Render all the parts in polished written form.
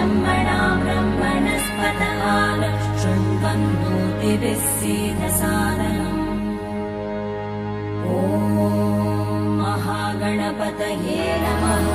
ब्रह्मणा ब्रह्मणस्पत आन शृण्वन्नोतिभिः सीदसादनम्। ॐ महागणपतये नमः।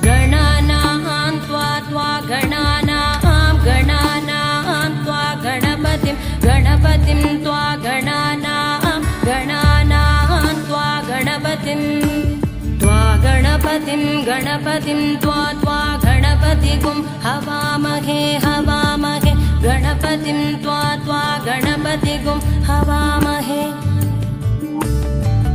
गणानां त्वा त्वा गणानां गणानां त्वा गणपतिं गणपतिं त्वा गणानां गणानां त्वा गणपतिं त्वा गणपतिं गणपतिं त्वा त्वा गणपतिगुं हवामहे हवामहे गणपतिं त्वा त्वा गणपतिगुं हवामहे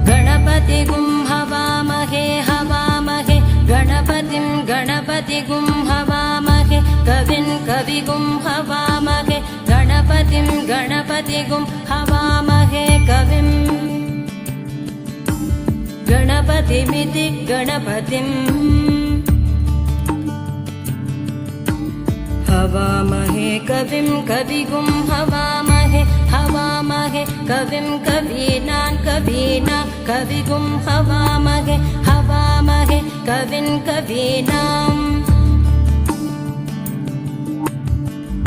गणपतिगुं हवामहे हवामहे गणपतिं गणपतिगुं हवामहे कविं कविगुं हवामहे गणपतिं गणपतिगुं हवामहे कविं गणपतिमिति गणपतिम् हवामहे कविं कविगुं हवामहे हवामहे कविं कवीनां कवीनां कविगुं हवामहे हवामहे कविं कवीनां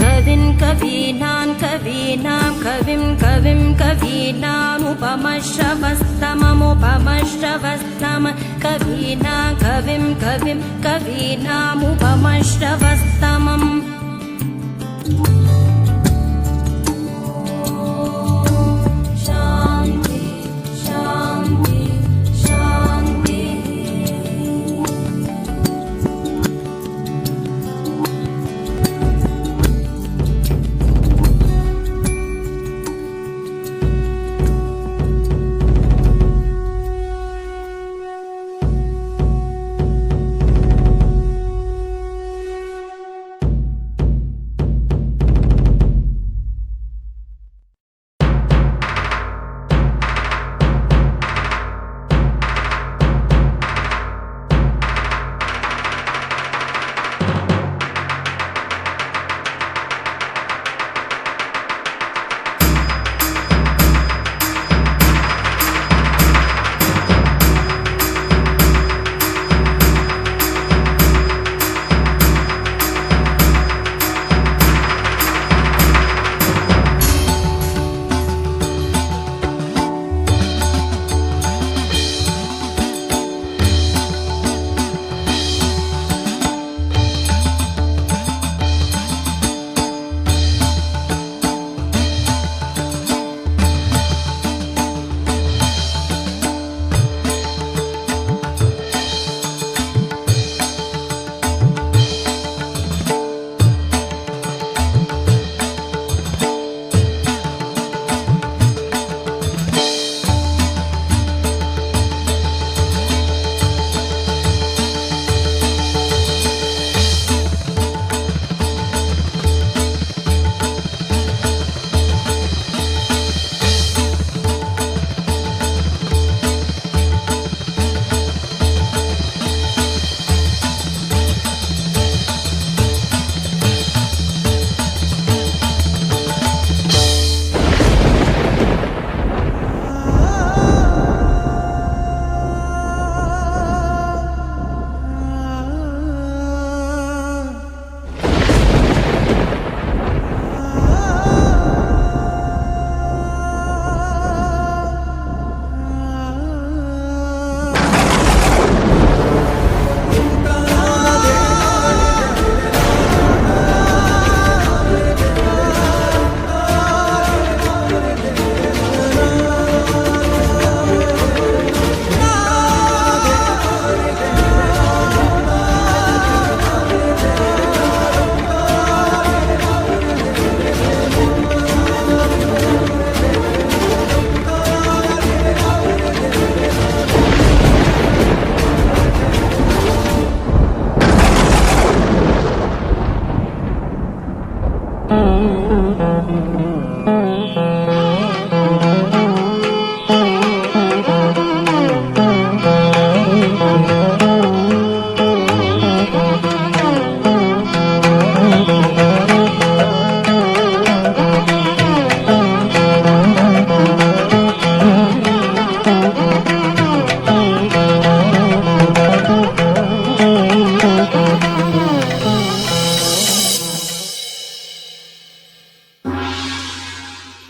कविं कवीनां कवीनां कविं कविं कवीनामुपमश्रवस्तममुपमश्रवस्तम कवीनां कविं कविं कवीनामुपमश्रवस्तमम्। शान्ति शान्ति शान्तिः।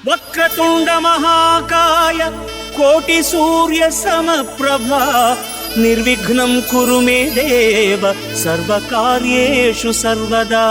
ವಕ್ರತುಂಡ ಮಹಾಕಾಯ ಕೋಟಿ ಸೂರ್ಯ ಸಮಪ್ರಭಾ ನಿರ್ವಿಘ್ನಂ ಕುರು ಮೇ ದೇವ ಸರ್ವಕಾರ್ಯೇಷು ಸರ್ವದಾ.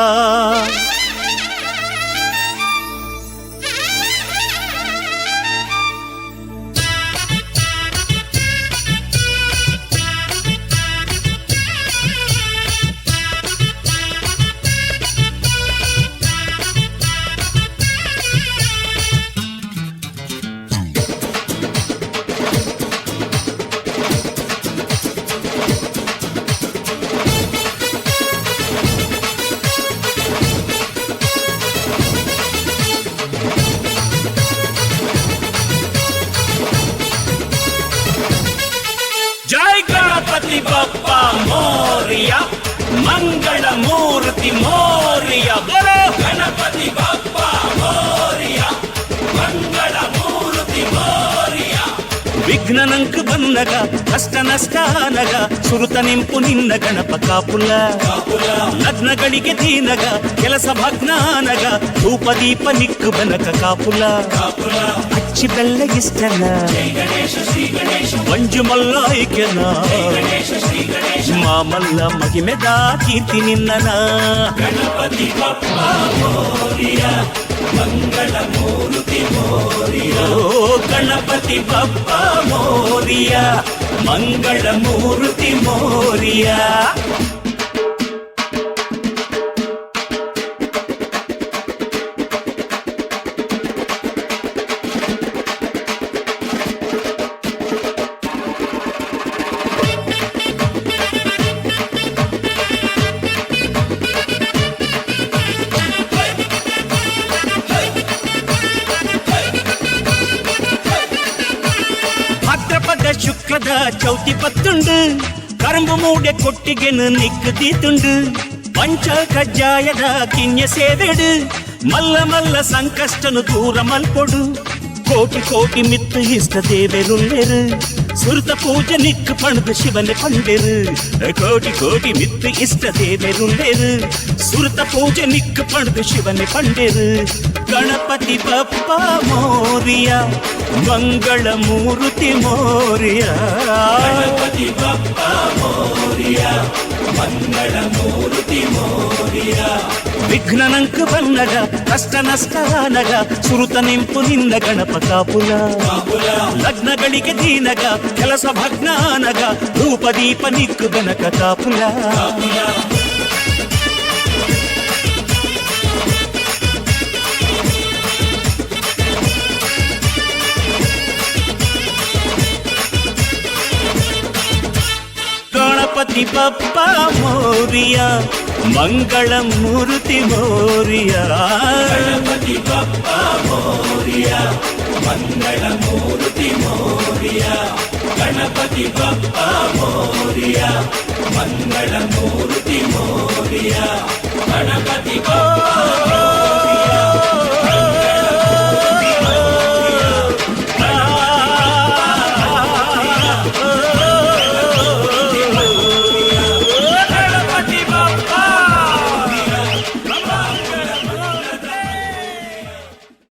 ಜೈ ಗಣಪತಿ ಬಪ್ಪ ಮೋರಿಯ, ಮಂಗಳ ಮೂರ್ತಿ ಮೋರಿಯ. ಬರೋ ಗಣಪತಿ ಬಪ್ಪ ಮೋರಿಯ, ಮಂಗಳ ಮೂರ್ತಿ ಮೋರಿಯ. ವಿಘ್ನನಂಕ ಬನ್ನಗ, ಕಷ್ಟ ನಷ್ಟಾನಗ, ಸುರುತ ನಿಂಪು ನಿನ್ನ ಗಣಪ ಕಾಪುಲ. ಲಗ್ನಗಳಿಗೆ ದೀನಗ, ಕೆಲಸ ಭಗ್ನಾನಗ, ಧೂಪ ದೀಪ ನಿಕ್ಕು ಬನಕ ಕಾಪುಲ. ಅಚ್ಚಿ ಬೆಲ್ಲ ಇಷ್ಟನ ಮಂಜು ಮಲ್ಲಾಯ್ಕೆನ, ಮಾಮಲ್ಲ ಮಹಿಮೆದ ಕೀರ್ತಿ ನಿನ್ನನ. ಗಣಪತಿ ಬಪ್ಪ ಮೋರಿಯ, ಮಂಗಳ ಮೂರ್ತಿ ಮೋರಿಯ. ಓ ಗಣಪತಿ ಬಪ್ಪ ಮೋರಿಯ, ಮಂಗಳ ಮೂರ್ತಿ ಮೋರಿಯ. ಭಾದ್ರಪದ ಶುಕ್ಲದ ಚೌತಿ ಪತ್ತುಂಡು, ಕರಂಬು ಮೂಡೆ ಕೊಟ್ಟಿಗೆನು ನಿಕ್ಕು ತೀತುಂಡು. ಪಂಚ ಕಜ್ಜಾಯದ ಕಿನ್ಯ ಸೇವೆಡು, ಮಲ್ಲ ಮಲ್ಲ ಸಂಕಷ್ಟನು ದೂರ ಮಲ್ಪೊಡು. ಕೋಟಿ ಕೋಟಿ ಮಿತ್ತು ಇಷ್ಟ ದೇವೆರುಲ್ಲೆರು, ಸುರುತ ಪೂಜೆ ನಿಕ್ಕು ಪಣದು ಶಿವನೆ ಪಂಡೆರು. ಕೋಟಿ ಕೋಟಿ ಮಿತ್ತು ಇಷ್ಟ ದೇವೆರುಲ್ಲೆರು, ಸುರುತ ಪೂಜೆ ನಿಕ್ಕು ಪಣದು ಶಿವನೆ ಪಂಡೆರು. ಗಣಪತಿ ಬಪ್ಪ ಮೋರಿಯ, ಮಂಗಳ ಮೂರ್ತಿ ಮೋರಿಯ. ಗಣಪತಿ ಬಪ್ಪ ಮೋರಿಯ, ಮಂಗಳ ಮೂರ್ತಿ ಮೋರಿಯ. ವಿಘ್ನನಂಕ ಬನ್ನಗ, ಕಷ್ಟ ನಷ್ಟಾನಗ, ಸುರುತ ನಿಂಪು ನಿನ್ನ ಗಣಪ ಕಾಪುಲ. ಲಗ್ನಗಳಿಗೆ ದೀನಗ, ಕೆಲಸ ಭಗ್ನಾನಗ, ಧೂಪ ದೀಪ ನಿಕ್ಕು ಗಣಕ ಕಾಪುಲ. ಗಣಪತಿ ಬಪ್ಪ ಮೋರಿಯ, ಮಂಗಳ ಮೂರ್ತಿ ಮೋರಿಯ. ಗಣಪತಿ ಬಪ್ಪ ಮೋರಿಯ, ಮಂಗಳ ಮೂರ್ತಿ ಮೋರಿಯ. ಗಣಪತಿ ಬಪ್ಪ ಮೋರಿಯ, ಮಂಗಳ ಮೂರ್ತಿ ಮೋರಿಯ. ಗಣಪತಿ ಬಪ್ಪ